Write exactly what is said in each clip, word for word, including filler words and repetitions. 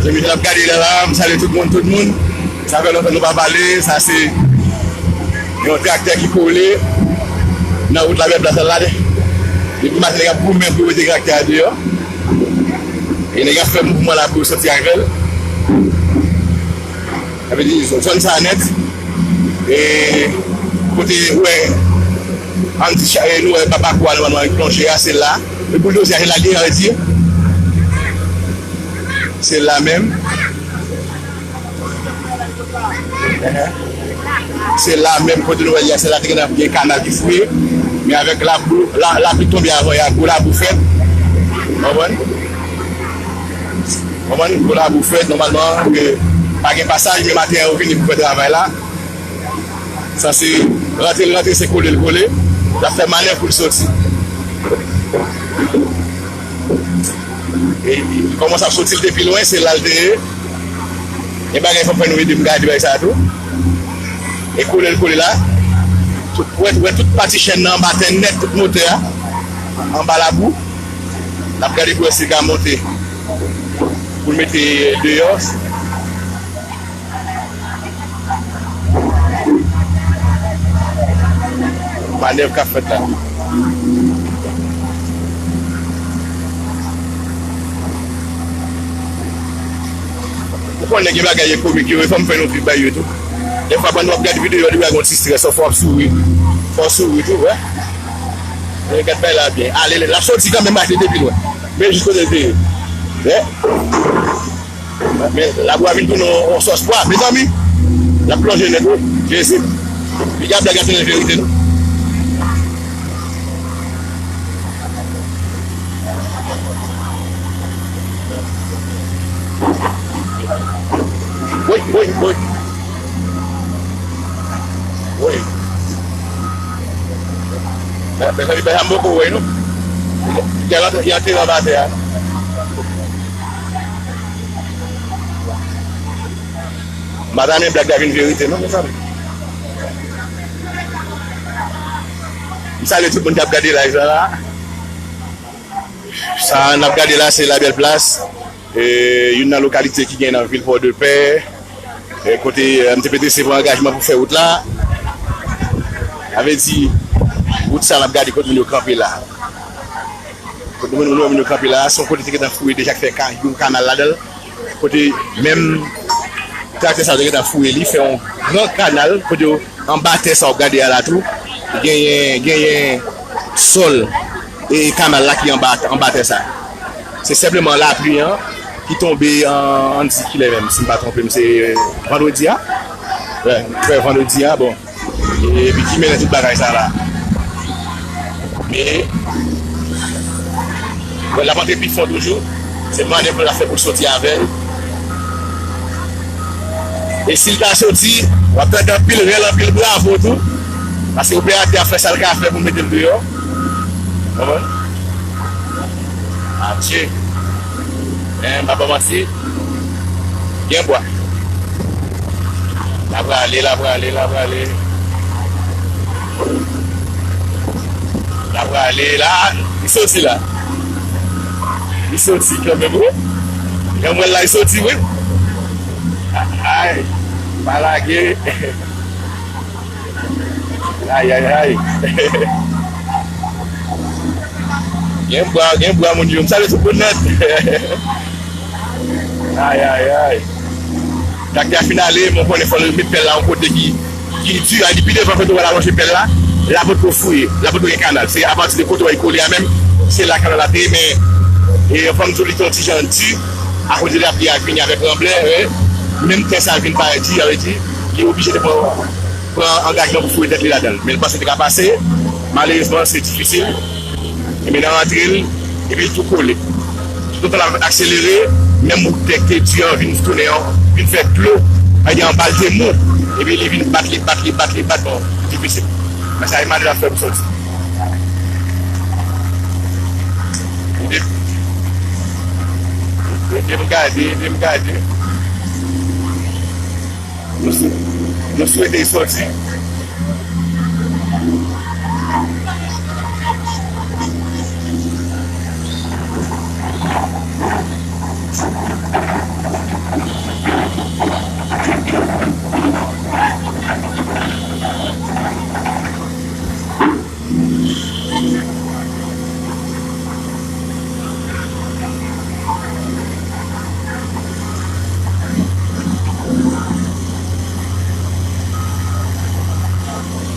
Zanmi n ap gade la, la, m salye tout moun, tout moun. Sa fè lontan nou pa pale, sa se yon traktè ki kole nan wout Labèl Plas la. Depi maten, nèg ap goumen pou yo mete traktè a deyò. E nèg ap fè mouvman la pou yo soti avè l. Sa vle di, zòn sa nèt. E kote, ou wè, ann di, e nou wè, papa kou a, nòmalman, plonje a, se la. E bouldozè a, se la l ye, sa vle di. Se la menm. Se la menm kote nou wè l ye a, se la te gen, gen kanal ki fouye. Men avèk labou, la, lapli tonbe avan yè a, gwo labou fèt. Konprann? Konprann? Gwo labou fèt, nòmalman, ke pa gen pasaj, men maten an, yo vini pou fè travay la. Sa se rantre l rantre, se kole l kole. L ap fè manèv pou l soti. E, e kòmanse ap soti l te pi lwen, se la l te ye. Gen bagay fò m fè nou ede m gade bagay sa a tou. E kole l kole la. Tout, wè, wè tout pati chèn nan anba tè nèt, tout motè a. Anba labou. N ap gade pou wè si l ka monte. Pou l mete deyò. Manèv k ap fèt la. Ou konnen gen bagay e komik yo, e fò m fè nou viv bay yo tou. Dèfwa, pandan w ap gade videyo a, li gen yon ti strès, fò w ap souri. Fò w souri tou, wè. E gad bay la byen. Ale, l ap soti kanmenm, ale depi lwen. Men jis kote l te ye. Wè. Men labou a vin tounen yon, yon sòs pwa, mezanmi. L ap plonje nèt, wi. Jezi. Piga blag ap tounen verite, non. Woy, woy, woy. Woy. Mezanmi, bagay sa m poko wè, non. Piga l antre, li antre anba tè a. M pa ta renmen blag la vin verite, non, mezanmi. M salye tout moun k ap gade live la, la. Sa n ap gade la, se Labèl Plas, e, youn nan lokalite ki gen nan vil Pòdepè, e, kote, e, M T P T C pran angajman pou fè wout la. Sa vle di, wout sa n ap gade kote moun yo kanpe la. Kote moun, moun yo kanpe la, se yon kote te gentan fouye deja, k fè ka-, yon kanal ladan l. Kote menm traktè sa yo te gentan fouye li, fè yon gran kanal, kote yo, anba tè sa w ap gade a la tou, genyen, genyen sòl e kanal la ki anba, anba tè sa. Se senpleman lapli an ki tonbe an, ann di kilè menm, si m pa twonpe m, se vandredi a. Wè, wè, vandredi a, bon. Epi ki mennen tout bagay sa la. Men, wè, l ap antre pi fon toujou. Se manèv l ap fè pou l soti avè l. E si l ta soti, w ap tande anpil rèl, anpil bravo tou. Paske operatè a fè sa l ka fè pou l mete l deyò. Konprann? Adje. Men, m pa ba w manti. Gen bwa. L ap prale, l ap prale, l ap prale. L ap prale la. Li soti la. Li soti kanmenm, wi. Jan m wè l la, li soti, wi. Ay, pa lage. Ay, ay, ay. Gen bwa, gen bwa, moun yo. M salye tout moun nèt. Ay, ay, ay. Traktè a fin ale, men w konnen fò l met pèl la yon kote ki, ki di, a, li pi devan kote w al alonje pèl la. La potko fouye, la potko gen kanal. Se apati de kote w al kole a menm, se la kanal la te ye, men, e, fò m di w, li te yon ti jan di, akoz de lapli a vini avèk ranblè, wi. Menm tè sa vin parèt di, sa vle di, li oblije te pran pran angajman pou foure tèt li ladan l. Men l panse l te ka pase. Malerezman, se difisil. Epi nan rantre l, epi l tou kole. Toutotan l ap akselere, menm wout tè k te di an vin tounen an, vin fè dlo. Sa vle di anba l te mou. Epi li vin bat, li bat, li bat, li bat. Bon, difisil. Men sa e malè l ap fè pou soti. Ede, ede m gade, ede m gade. Nou swe-, nou swete l soti.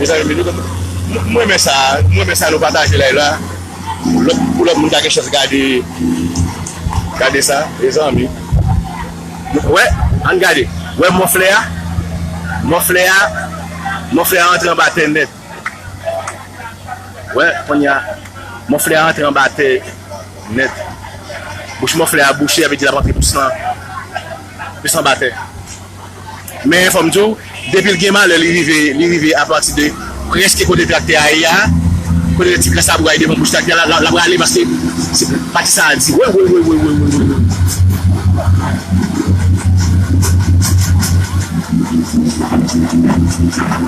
Mezanmi, nou, m, m renmen sa, m renmen sa nou pataje live la. Pou lòt, pou lòt moun ka gen chans gade, gade sa, mezanmi. Wè, ann gade. Wè mòflè a? Mòflè a, mòflè a antre anba tè nèt. Wè, kounye a, mòflè a antre anba tè nèt. Bouch mòflè a bouche, sa vle di l ap antre plis nan, plis anba tè. Men fò m di w, depi l gen malè, li rive, li rive apati de prèske kote traktè a ye a, kote ti kras labou a ye devan bouch traktè a, l ap, l ap rale paske se pati sa a di. Woy, woy, woy.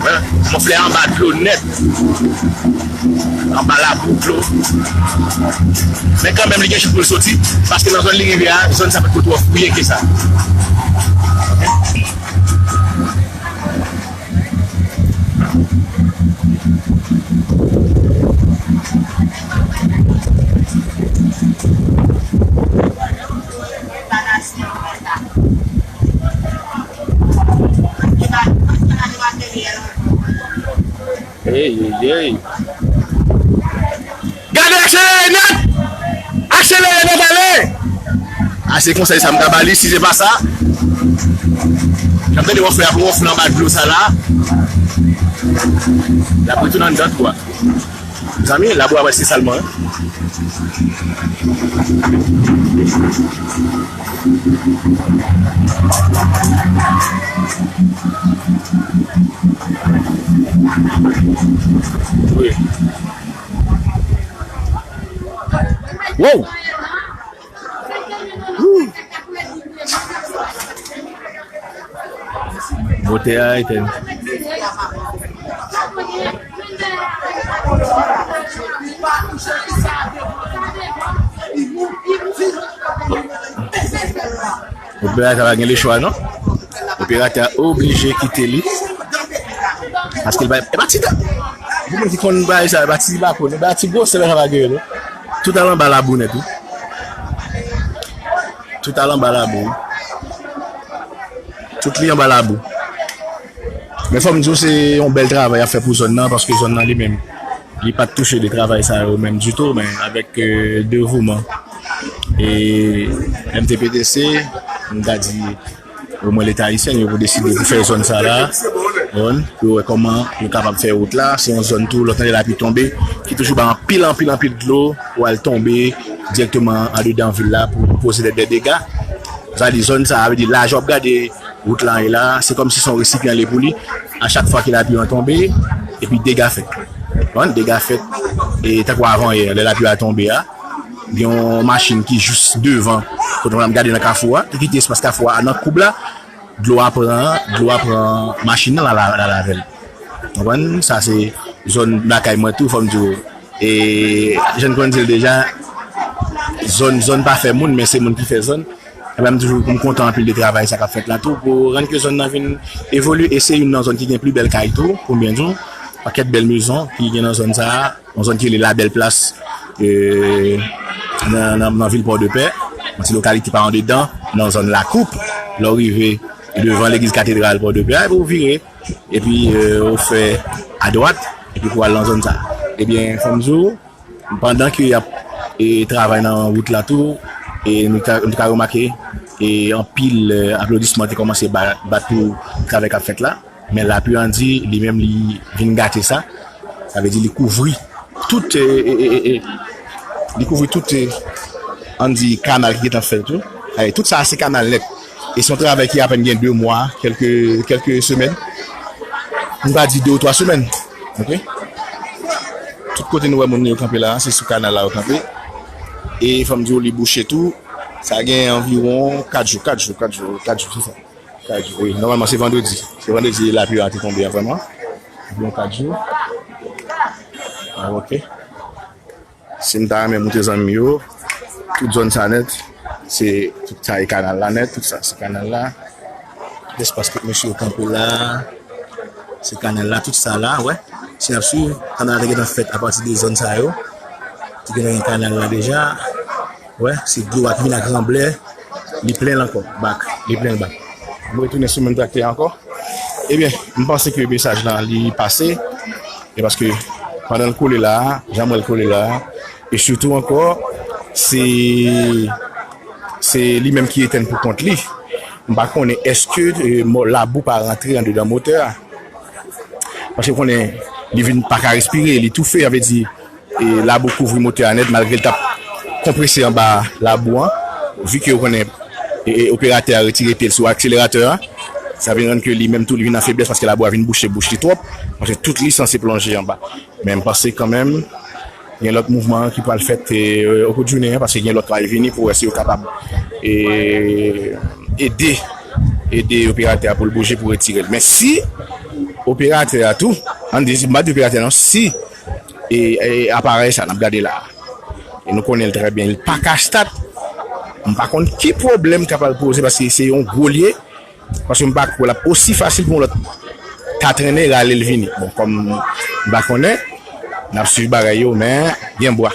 Wè, mòflè a anba dlo nèt. Anba labou, dlo. Men kanmenm, li gen chans pou l soti, paske nan zòn li rive a, zòn sa pa t ko twò fouye ke sa. Ey, ey, ey. Gade akselere nèt! Akselere nèt ale! A, se konsèy sa m ta ba li, si se pa sa. N ap tande wòflè ap wòfle anba dlo sa la. L ap retounen anndan twou a. Mezanmi, labou a prèske sal man. Wi. Wow! Woo! Motè a etèn. Operasyon pa gen lechwa, non. Operatè a oblije kite li. Paske li pa, e pa ti ta. Pou moun ki konn bagay sa, e pa ti bako, e pa ti gwosè bagay sa pa gen, non. Tout al anba labou nèt, wi. Tout al anba labou, wi. Tout li anba labou. Men fò m di w, se yon bèl travay y ap fè pou zòn nan, paske zòn nan li menm, li pa t touche de travay sa yo menm ditou, men avèk, euh, devouman e M T P T C, m ta di, omwen Leta ayisyen, yo pou deside pou fè zòn sa la, bon, pou yo wè kòman yo kapab fè wout la. Se yon zòn tou, lè w tande lapli tonbe, ki toujou bay anpil, anpil, anpil dlo, pou al tonbe dirèkteman andedan vil la, pou poze de, de dega. Sa di zòn sa, vle di lajè w ap gade wout la ye la, se kòmsi se yon resipyan li pou li. A chak fwa ke lapli an tonbe, epi dega fèt. Konprann? Dega fèt, e tankou avan yè, lè lapli a tonbe a, gen yon machin ki jis devan, kote m ap gade nan kafou a, ki kite espas kafou a nan koub la, dlo a pran, dlo a pran machin nan, l al, l al avè l. Konprann? Sa se zòn lakay mwen tou, fò m di w. E, jan n konn di l deja, zòn, zòn pa fè moun, men se moun ki fè zòn. Ebyen, m toujou, m kontan anpil de travay sa k ap fèt la tou, pou rann ke zòn nan vin evolye, e se youn nan zòn ki gen pli bèl kay tou, pou m byen di w. Pakèt bèl mezon ki gen nan zòn sa a, yon zòn ki rele Labèl Plas, e, nan, nan, nan vil Pòdepè, yon ti lokalite pa andedan, nan zòn Lakoup. Lè w rive devan legliz katedral Pòdepè a, epi w vire, epi, e, w fè adwat, epi pou w al nan zòn sa a. Ebyen, fò m di w, pandan ke y ap, e, travay nan wout la tou, e, nou ka, nou ka remake, e, anpil, e, aplodisman te kòmanse ba-, bat pou travay k ap fèt la. Men lapli an di, li menm, li vin gate sa. Sa vle di, li kouvri tout, e, e, e, e, e, li kouvri tout, e, ann di, kanal ki gentan fèt tou. E, tout sa, se kanal nèt. E se yon travay ki apèn gen de mwa, kèlke, kèlke semèn. M va di de ou twa semèn. Oke? Tout kote nou wè moun yo kanpe la, se sou kanal la yo kanpe. E fò m di w, li bouche tou. Sa gen anviwon kat jou, kat jou, kat jou, kat jou, se sa. Kat jou, wi. Nòmalman, se vandredi. Se vandredi lapli a te tonbe a, vrèman. Anviwon kat jou. Ah, oke. Si m ta renmen moutre zanmi m yo, tout zòn sa nèt, se tout sa e kanal la nèt, tout sa se kanal la. Tout espas kot mesye yo kanpe la, se kanal la, tout sa la, wè. Si n ap swiv, kanal la te gentan fèt apati de zòn sa yo. Te gentan gen kanal la deja. Wè, se dlo a ki vin ak ranblè, li plen l ankò, bak, li plen l bak. M retounen sou menm traktè a ankò. Ebyen, m panse ke mesaj lan li pase. Se paske pandan l kole la a, jan m wè l kole la a, e sitou ankò, se se li menm ki etenn pou kont li. M pa konnen èske e, mo- labou pa rantre andedan motè a. Paske w konnen li vin pa ka respire, li toufe, sa vle di e, labou kouvri motè a nèt malgre l t ap konprese anba labou an. Vi ke w konnen e, e, operatè a retire pye l sou akseleratè a, sa vin rann ke li menm tou li vin an feblès paske labou a vin bouche bouch li twòp. Paske tout li sanse plonje anba. Men m panse kanmenm gen lòt mouvman ki pral fèt e, okout jounen an, paske gen lòt k ap vini pou wè si yo kapab e, ede ede operatè a pou l bouje pou retire l. Men si operatè a tou, ann di, m pa di operatè non, si e, e aparèy sa n ap gade la a, e nou konnen l trè byen, li pa ka stat, m pa konn ki pwoblèm k ap al poze paske se yon gwo l ye, paske m pa kwè l ap osi fasil pou yon lòt ta trennen rale l vini. Bon, kòm m pa konnen, n ap swiv bagay yo, men gen bwa.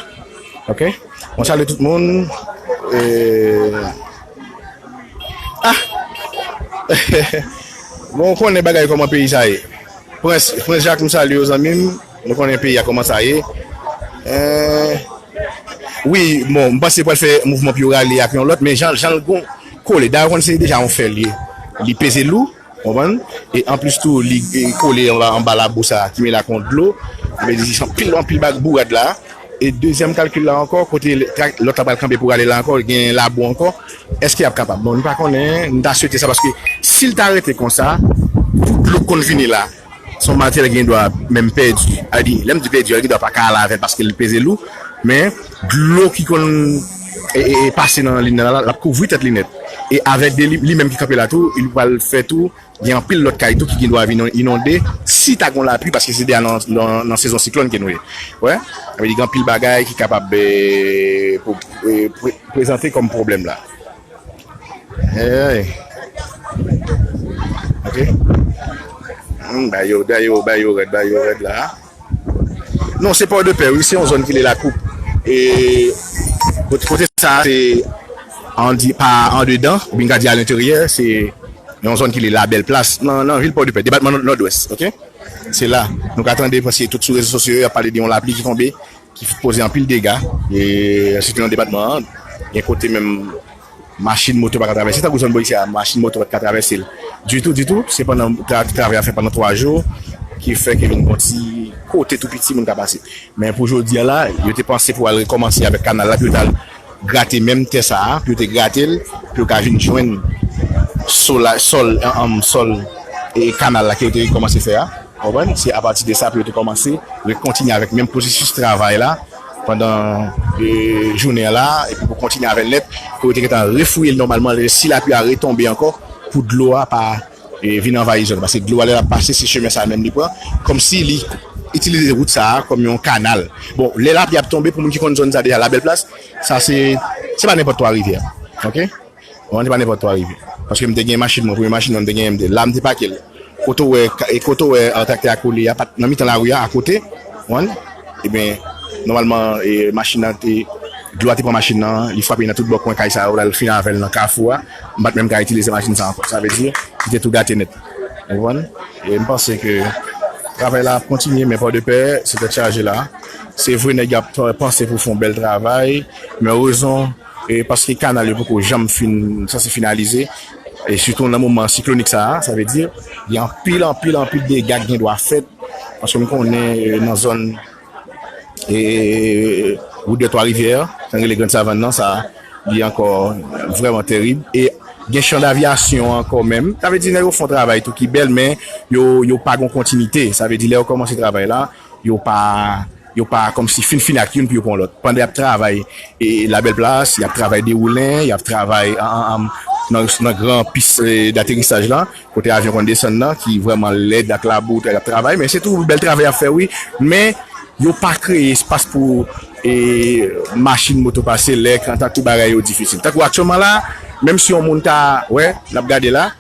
Ok? Mwen salye tout moun. E, ah! Bon, w konnen bagay kòman peyi sa ye. Prens, Prens Jak, m salye w, zanmi m. Nou konnen peyi a kòman sa ye. Eh, wi, bon, m panse pral fè mouvman pou yo rale ak yon lòt, men jan, jan l gon kole. Dayè, w konn se deja yon fè l ye. Li peze lou, w konprann? E anplis tou, li e, kole anba, anba labou sa, ki mele ak yon dlo. Sa vle di, se anpil, anpil bag bourad la. E dezyèm kalkil la ankò, kote l- tra- lòt la pral kanpe pou rale la ankò, gen labou ankò. Èske y ap kapab? Bon, nou pa konnen, nou ta swete sa, paske si l ta rete konsa, tout dlo k konn vini la, se yon materyèl ki gen dwa menm pèdi. A di, lè m di pèdi, li gen dwa pa ka ale avè l paske l peze lou, men dlo ki konn e, e, e, pase nan liy nan la, l ap kouvri tèt li nèt. E avèk de li, li menm ki kanpe la tou, li pral fè tou, gen anpil lòt kay tou ki gen dwa vin inonde si ta gon lapli, paske se deja nan, nan, nan sezon siklòn ke nou ye. Wè, sa vle di gen anpil bagay ki kapab e, pou- e, pre- prezante kòm pwoblèm la. Hey. Ok. Hmm, ba yo, ba yo, ba yo rèd, ba yo rèd la. Non, se Pòdepè, wi, se yon zòn ki rele Lakoup. E kote, kote sa, se an di, pa andedan, oubyen n ka di alenteryè, se yon zòn ki rele Labèl Plas, nan, nan vil Pòdepè, depatman Nò- Nòdwès, ok? Se la, nou ka tande, paske tout sou rezo sosyo yo, y ap pale de yon lapli ki tonbe, ki poze anpil dega, e sitou nan depatman an, gen kote menm machin, moto pa ka travèse. Tankou zòn bò isi a, machin, moto pa t ka travèse l ditou, ditou. Se pandan tra- travay a fè pandan twa jou ki fè ke vin gon ti kote tou piti moun ka pase. Men pou jodi a la, yo te panse pou al rekòmanse avèk kanal la, pou yo t al grate menm tè sa a, pou yo te grate l, pou yo ka vin jwenn sol, la- sòl, an- an- sòl e kanal la ke yo te rekòmanse fè a. Konprann? Se apati de sa pou yo te kòmanse rekontinye avèk menm pwosesis travay la pandan e, jounen an la, epi pou kontinye avè l nèt, pou yo te gentan refouye l nòmalman, si lapli a retonbe ankò, pou dlo a pa e, vin anvayi zòn. Paske dlo a lè l ap pase, se chemen sa a menm li pran, kòmsi li itilize wout sa a kòm yon kanal. Bon, lè lapli ap tonbe, pou moun ki konn zòn sa deja, Labèl Plas, sa se, se pa nenpòt Twa Rivyè. Ok? Bon, se pa nenpòt Twa Rivyè. Paske m te gen machin mwen, premye machin mwen, m te gen M de. La, m te pake l. Kote w wè, ka- e kote w wè, e, traktè a kole a, pa t nan mitan lari a, akote, w konprann? Ebyen, nòmalman, e, machin nan te, dlo a te pran machin nan, li frape nan tout bò kwen kay sa yo, la, l fin avè l nan kafou a. M pa t menm ka itilize machin sa ankò. Sa vle di, li te tou gate nèt. Ou konprann? E m panse ke travay la ap kontinye, men Pòdepè, se tèt chaje la. Se vre, nèg y ap t- panse pou fè yon bèl travay, men rezon, e paske kanal yo poko janm fin, sanse finalize, e sitou nan moman siklonik sa a, sa vle di, gen anpil, anpil, anpil dega ki gen dwa fèt, paske m konnen e, nan zòn e, wout de Twa Rivyè, sa n rele Grann Savann nan, sa, li ankò vrèman terib. E gen chan d'avyasyon ankò menm. Sa vle di, nèg yo fè yon travay tou ki bèl, men yo, yo pa gon kontinite. Sa vle di, lè yo kòmanse travay la, yo pa, yo pa kòmsi fin fini ak youn pou yo pran lòt. Pandan y ap travay e, Labèl Plas, y ap travay Dewoulen, y ap travay an, an, an, nan, nan gran pis e, daterisaj la, kote avyon konn desann nan, ki vrèman lèd ak labou, y ap travay, men se tou bèl travay y ap fè, wi, men yo pa kreye espas pou e, machin, moto pase, lè, kantak, tout bagay yo difisil. Tankou aktyèlman la, menm si yon moun ta, wè, n ap gade la,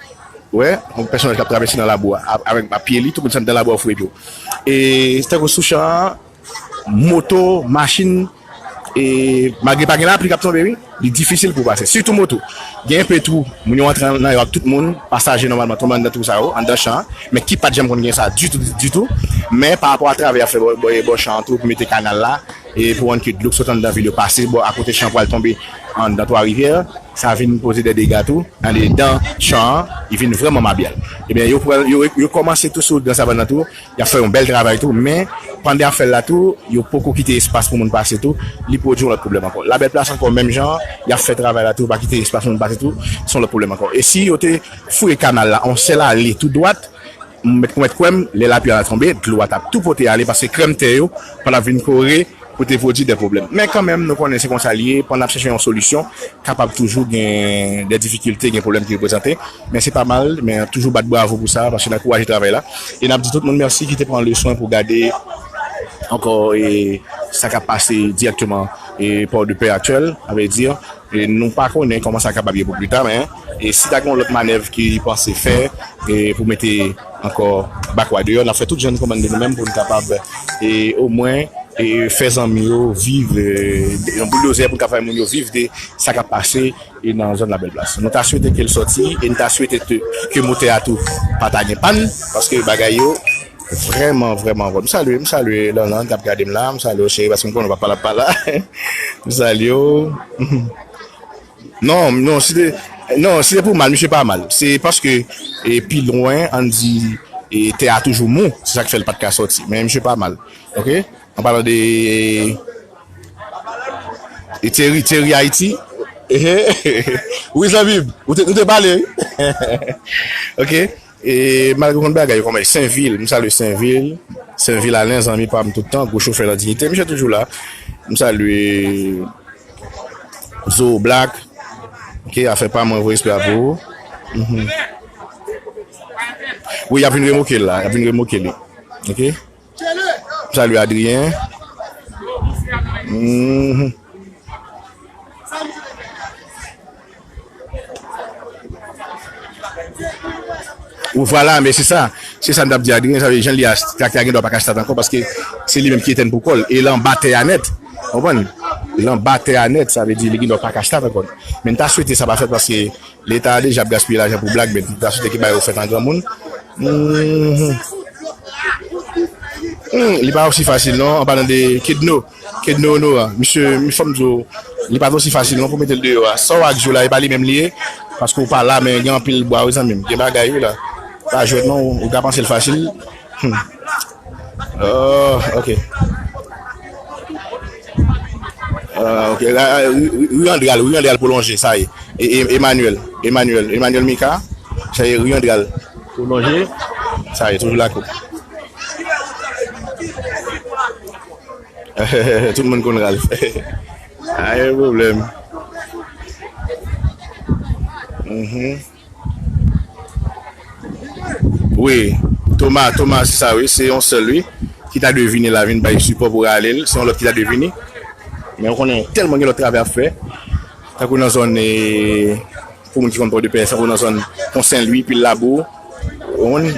wè, yon pèsonaj k ap travèse nan labou a, a- avèk a pye li, tout moun santi nan labou a foure pye w. E tankou sou chan an, moto, machin, e malgre pa gen lapli k ap tonbe, wi, Li difisil pou w pase. Sitou moto. Gen enpe twou, moun yo antre nan yo ak tout moun, pasaje nòmalman tonbe anndan twou sa yo, anndan chan an, men ki pa t janm konn gen sa ditou, ditou. Men pa rapò a travay y ap fè bò, bò, bò chan an tou pou mete kanal la, e pou rann ke dlo k sot anndan vil yo pase bò akote chan pral tonbe anndan Twa Rivyè, sa vin poze de dega tou, andedan chan an, li vin vrèman mabyal. Ebyen, yo pran, yo, yo kòmanse tou sou wout Gran Savann nan tou, y ap fè yon bèl travay tou, men pandan y ap fè l la tou, yo poko kite espas pou moun pase tou, li pwodui yon lòt pwoblèm ankò. Labèl Plas ankò, menm jan, y ap fè travay la tou, pa kite espas pou moun pase tou, se yon lòt pwoblèm ankò. E si yo te foure kanal la, yon sèl ale tou dwat, m mèt, ou mèt kwè m, lè lapli a tonbe, dlo a t ap tou pote ale, paske krèm tè yo pa t ap vin kore pou te pwodui de pwoblèm. Men kanmenm, nou konnen se konsa l ye, pandan n ap chèche yon solisyon, kapab toujou gen de difikilte, gen pwoblèm ki reprezante, men se pa mal, men toujou bat bravo pou sa, paske n ankouraje travay la. E n ap di tout moun mèsi ki te pran le swen pou gade ankò, e, sa k ap pase dirèkteman, e, Port-de-Paix aktyèl, a vrè di, e nou pa konnen kòman sa kapab ye pou pita, men, e si ta gen yon lòt manèv ki panse fè, e pou mete ankò bakwa deyò, n ap fè tout jan n kòmann de nou menm pou n kapab, e omwen, e fè zanmi yo viv, e, yon bouldozè pou n ka fè moun yo viv de sa k ap pase, e nan zòn Labèl Plas. Nou ta swete ke l sòti, e n ta swete te, ke motè a tou pa ta gen pàn, paske bagay yo vrèman, vrèman vòl. M salye, m salye Lanlan k ap gade m la, m salye w cheri, paske m konnen w p ap pale, ap pale. M salye w. Non, non, si te, non, si te pou mal, misye pa mal. Se paske, e, pi lwen, ann di, e, tè a toujou mou, se sa k fè l pa t ka sòti. Men misye pa mal. Oke? An palan de, e, Thierry, Thierry Haïti. Wi, zanmi m, ou te, nou te pale, wi. Oke? E malgre w konn bagay yo kòman, Senvil, m salye Senvil. Senvil Alen, zanmi pa m tout tan, gwo chofè nan diyite, misye toujou la. M salye Zo Black. Oke, afè pa mwen, voye respè a pou ou. Mhm. Wi, y ap vin remoke l la, y ap vin remoke li. Oke? M salye Adrien. Mhm. Ou vwala, men se sa. Se sa m t ap di Adrien, sa vle di jan l ye a, traktè a gen dwa pa ka stat ankò, paske se li menm ki etèn pou kò l. E l anba tè a nèt. Konprann? L anba tè a nèt, sa vle di li gen dwa pa ka stat ankò. Men n ta swete sa pa fèt, paske Leta deja ap gaspiye lajan pou blag, men n ta swete ke bagay yo fèt an granmoun. Mhm. Hmm, li pa osi fasil non, an palan de Kedno. Kedno Onora, misye, mi fò m di w, li pa t osi fasil non pou mete l deyò a. Sa w ak Zo la, e pa li menm li ye, paske w pa la, men gen anpil bwa wi zanmi m, gen bagay wi la. Pa jwèt non, ou ka panse l fasil. Hmm. Oh, ok. Ah, ok. Ah, ah, ri, ri, ri Andral, ri Andral pwolonje, sa ye. E, e, Emmanuel, Emmanuel, Emmanuel Mika, sa ye, ri Andral pwolonje, sa ye, toujou lakoup. Tout moun konn Ralph. Pa gen pwoblèm. Mhm. Wi, Toma, Toma, se sa wi, se yon sèl wi, ki ta dwe vini la, vin bay sipò pou rale l, se yon lòt ki ta dwe vini. Men ou konnen tèlman gen lòt travay ap fè. Tankou nan zòn, e, pou moun ki konn Pòdepè, tankou nan zòn Pon Sen Lwi, pil labou. Ou konprann?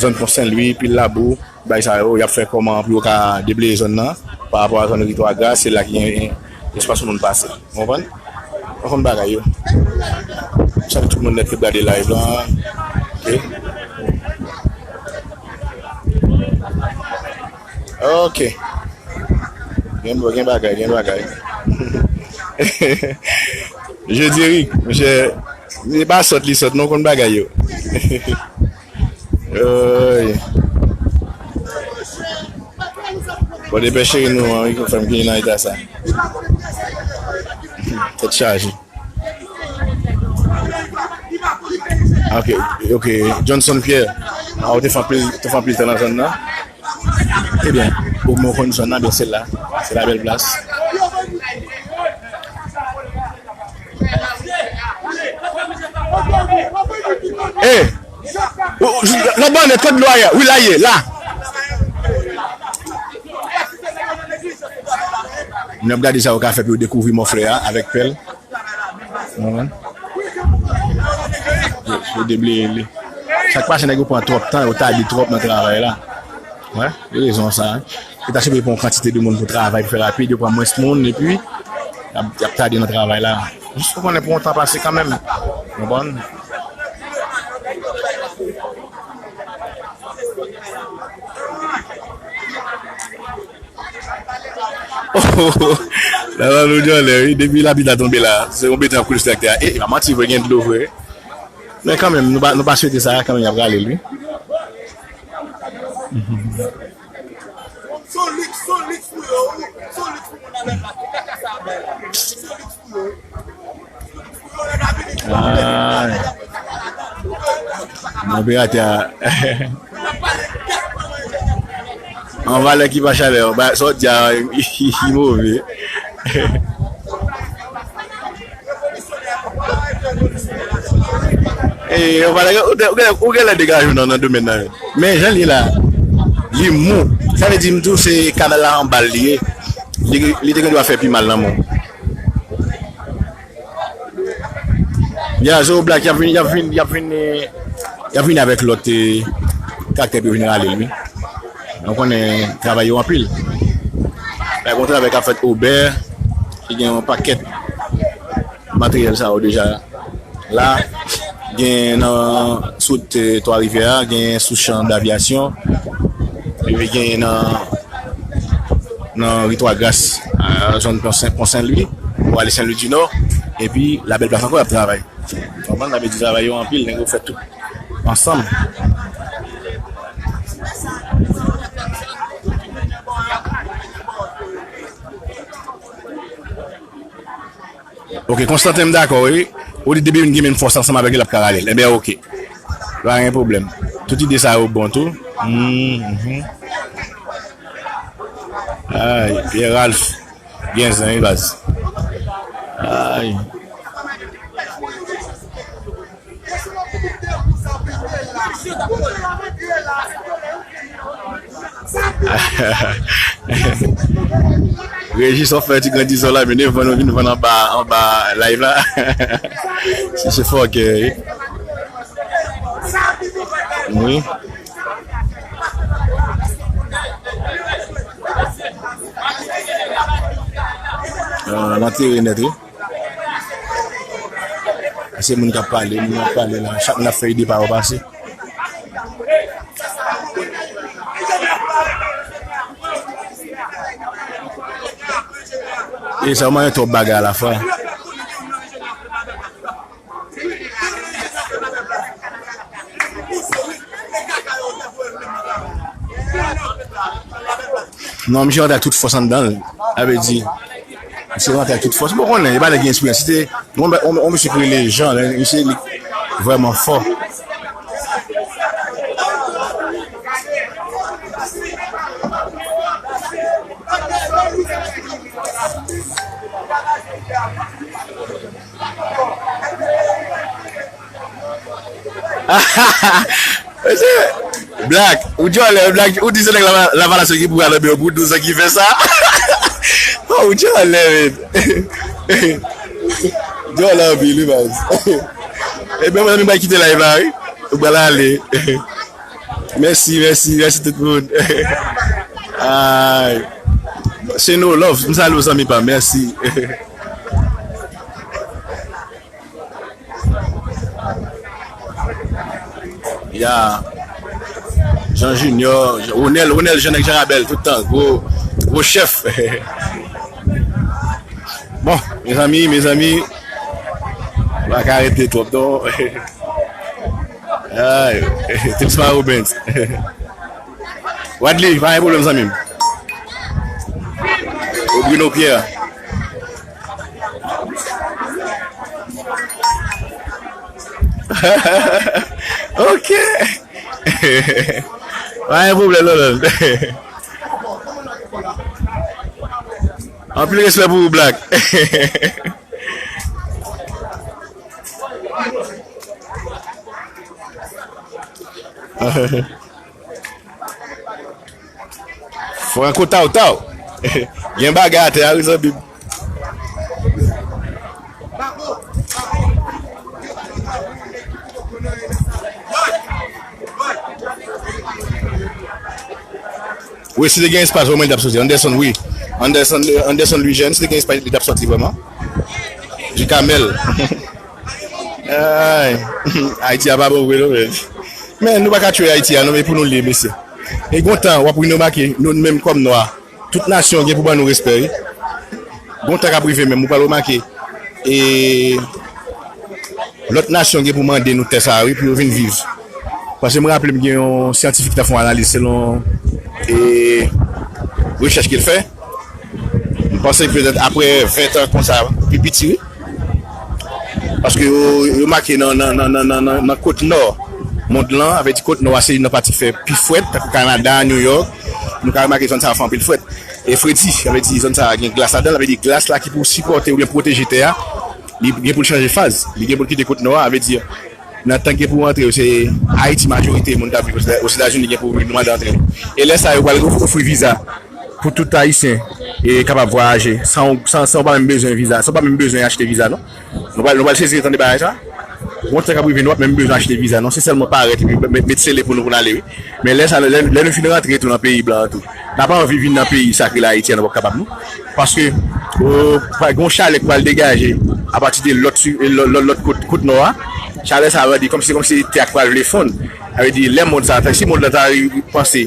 Zòn Pon Sen Lwi, pil labou. Bay sa yo, y ap fè kòman pou yo ka debleye zòn nan, pa rapò a zòn Ri Twa Gras, se la ki gen espas pou moun pase. Ou konprann? Ou konn bagay yo. Salye tout moun nèt k ap gade live la. Ok. Ok. Gen, gen bagay, gen bagay. Jodi Eric, monchè, li pa sòt, li sòt, non, konn bagay yo. Oy. Bon, depen cheri nou an, wi, fè m ki nan eta sa. Tèt chaje. Ok, ok. Johnson Pierre, ah, ou te fè anpil, te fè anpil tan nan zòn nan. Ebyen, ou mwen konn zòn nan, byen se la. Se la bèl plas. Hey! Ou, ou, nan bannèt, kot dlo a ye? Wi, la ye, la. N ap gade sa yo ka fè pou yo dekouvri mòflè a avèk pèl. Ou konprann? Yo, yo debleye li. Sa k pase, nèg yo pran twòp tan, yo tade twòp nan travay la. Wè, gen rezon sa. Yo ta sipoze pran yon kantite de moun pou travay, pou fè rapid, yo pran mwens moun, epi y ap, y ap tade nan travay la. Jis pou konnen pou yon tan pase kanmenm. Konprann? Laval ou djòlè, wi. Depi lapli ta tonbe la, se yon beten ap koule sou traktè a. E, e pa manti vre, gen dlo vre. Men kanmenm, nou pa, nou pa swete sa, kanmenm, y ap rale l, wi. Se yon liks, se yon liks pou yo, wi. Se yon liks pou moun avè plas. Kaka sa bèl. Se yon liks pou yo. Ay. Operatè a. An valè ki pa chalè, ba, sa w di a, li move. E, an valè, ou, ou, ou genlè degaje w nan, nan domèn nan. Men jan l ye la, li mou. Sa vle di, m di w, se kanal la anba l li ye. Li, li te gen dwa fè pi mal nan men w. Ya, Zo Black, y ap vin, y ap vin, y ap vin, eh, y ap vin avèk lòt, eh, traktè pou yo vin rale l, wi. Nou konnen travay yo anpil. Bay bon travay k ap fèt Obè, ki gen yon pakèt materyèl sa yo deja la. Gen nan sou wout, eh, Twa Rivyè a, gen sou chan d'avyasyon, epi gen nan, nan ri Twa Gras, a zòn Pon Sen, Pon Sen Lwi, pou ale Sen Lwi di Nò, epi Labèl Plas ankò y ap travay. Konprann, sa vle di travay yo anpil, nèg yo fè tout ansanm. Ok, Konstantin, m dakò, wi. Ou di depi youn gen menm fòs ansanm avèk li, l ap ka rale l. Enben, ok. Pa gen pwoblèm. Tout ide sa yo bon tou. Mhm. Ay, Pierre Ralph. Gen zen, wi, baz. Ay. Rejis ap fè ti grandison la, men devan nou vin vann anba, anba live la. Se, se fòkè, wi. Wi. Ah, l antere nèt, wi. Se moun k ap pale, moun ap pale la. Chak moun ap fè ide pa yo pase. E sa, w manyen twòp bagay alafwa. Non, misye rantre ak tout fòs anndan l. Sa vle di, misye rantre ak tout fòs. Bon, konnen, e pa nèg gen eksperyans. Se te, yon, yon, yon misye ki rele Jean, misye li vrèman fò. Mesye, Black, ou djòlè, Black, ou di se nèg Lava-, Lavalas yo ki pou al anbe yo pou douz an ki fè sa. Oh, ou djòlè, men. Djòlè anpil, wi, baz. Ebyen, mezanmi, m pral kite live la, wi. Ou pral ale. Mèsi, mèsi, mèsi tout moun. Ay. Se no love, m salye w, zanmi pa m, mèsi. Ya. Jean Junior, Ronel, Ronel Jean nèg Jarabèl tout tan, gwo, gwo chèf. Bon, mezanmi, mezanmi, m pa ka rete twòp non. Ay, Trisma Robens. Wadley, pa gen pwoblèm, zanmi m. O Bruno Pierre. Ok. Pa gen pwoblèm, Lolol. Anpil respè pou ou, Black. Franco Taw Taw. Gen bagay atè a, wi, zanmi m. Wi, si te gen espas, vrèman, li t ap soti. Anderson, wi. Anderson, Anderson Louis Jeune, si te gen espas, li t ap soti, vrèman. Ducamel. Ay, Ayiti a pa bon vre non, men. Men nou pa ka tchwe Ayiti a non, men pou nou l ye, mesye. E gon tan, w ap remake, nou menm kòm nwa, tout nasyon gen pou ban nou respè, wi. Gon tan k ap rive menm, ou pral remake, e lòt nasyon gen pou mande nou tè sa a, wi, pou yo vin viv. Paske m raple m gen yon syantifik ki ta fè yon analiz selon, e, rechèch ke l fè. M panse petèt apre ven tan konsa, pi piti, wi. Paske yo, yo make nan, nan, nan, nan, nan, nan, nan kot nò mond lan, avè di kot nò a se youn nan pati ki fè pi frèt, tankou Kanada, New York. Nou ka remake zòn sa a fè anpil frèt. E fredi, avè di zòn sa a gen glas ladan l, avè di glas la ki pou sipòte oubyen pwoteje tè a, li gen pou l chanje faz. Li gen pou l kite kot nò a, avè di nan tan gen pou antre yo, se Ayiti majorite moun k ap viv Ozetazini gen pou mande antre. E lè sa a, yo pral ofri viza pou tout Ayisyen e kapab vwayaje san, san, san w pa menm bezwen viza, san w pa menm bezwen achte viza, non. Nou pral, nou pral sezi tande bagay sa. Gon tan k ap rive, nou p ap menm bezwen achte viza, non. Se sèlman parèt epi met, met sele pou nou, pou n ale, wi. Men lè sa, lè, lè nou fin rantre tou nan peyi blan an tou, n ap anvi vin nan peyi sa k rele Ayiti an, nou p ap kapab, non. Paske, o, pa gen yon chalè k pral degaje apati de lòt, lòt, lòt, lòt kot, kot nò a. Chalè sa a, di, kòmsi, kòmsi tè a k pral vle fonn. Sa vle di, lè mond sa, si mond lan ta panse,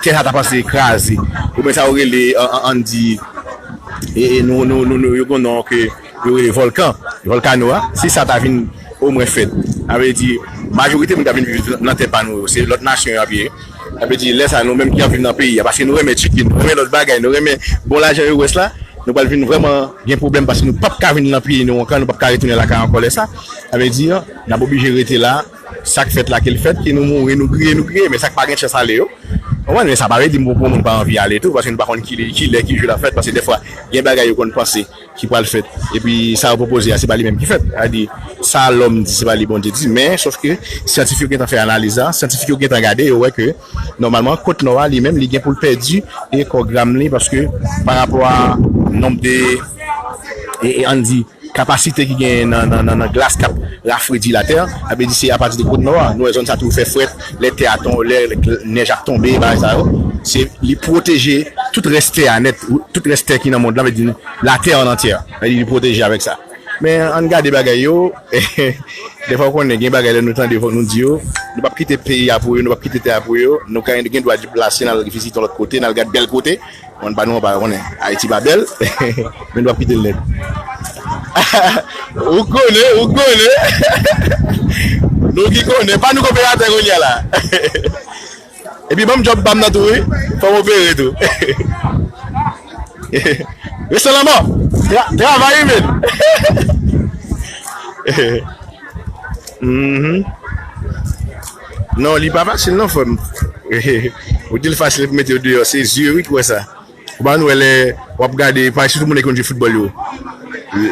tè sa ta panse kraze, oubyen sa yo rele, an, an, ann di, e, e nou, nou, nou, nou, yo gon non ke yo rele vòlkan, vòlkano a, si sa ta vin omwen fèt, sa vle di, majorite moun k ap vin viv nan tè pa nou yo, se lòt nasyon y ap ye. Sa vle di, lè sa, nou menm ki ap viv nan peyi a, paske nou renmen chicken, nou renmen lòt bagay, nou renmen bon lajan yo wès la, nou pral vin vrèman gen pwoblèm paske nou p ap ka vin nan peyi nou ankò, nou p ap ka retounen lakay ankò lè sa. Sa vle di, n ap oblije rete la, sa k fèt la, ke l fèt, ke nou mouri, nou griye, nou griye, men sa k pa gen chans ale yo. Ou konprann? Men sa pa vle di pou moun pa anvi ale tou, paske nou pa konn ki, ki lè, ki jou l ap fèt, paske dèfwa, gen bagay yo konn panse ki pral fèt. Epi sa yo pwopoze a, se pa li menm ki fèt. Sa di, sa lòm di, se pa li Bondye di. Men, sòf ke syantifik yo gentan fè analiz la, syantifik yo gentan gade, yo wè ke, nòmalman, kot nò a, li menm, li gen pou l pèdi e kò gram li, paske pa rapò a nonb de, e, e ann di, kapasite ki genyen nan, nan, nan, nan glas k ap rafredi latè, sa vle di se apati de kot nò a. Nou wè zòn sa toujou fè frèt, lè tè a ton, lè, lè nèj ap tonbe, bagay sa yo. Se, li pwoteje tout rès tè a nèt, tout rès tè ki nan mond lan, vle di latè an antye. Vle di li pwoteje avèk sa. Men ann gade bagay yo, dèfwa w konnen gen bagay lè nou tande fòk nou di yo, nou p ap kite peyi a pou yo, nou p ap kite tè a pou yo, nou ka gen dwa deplase, n al vizite yon lòt kote, n al gade bèl kote. Mwen pa nou pa konnen. Ayiti pa bèl. Men nou ap kite l nèt. Ou konnen, ou konnen. Nou ki konnen. Pa nou k operatè kounye a la. Epi ban m djòb pa m nan tou, wi. Fò m opere tou. Resan lanmò. Tra-, travay, wi, men. Mhm. Non, li pa fasil, non, frè m. Ou di l fasil pou mete yo deyò. Se zye, wi, ki wè sa. Ou pa wè lè w ap gade, pa sitou moun ki konn jwe foutbòl yo.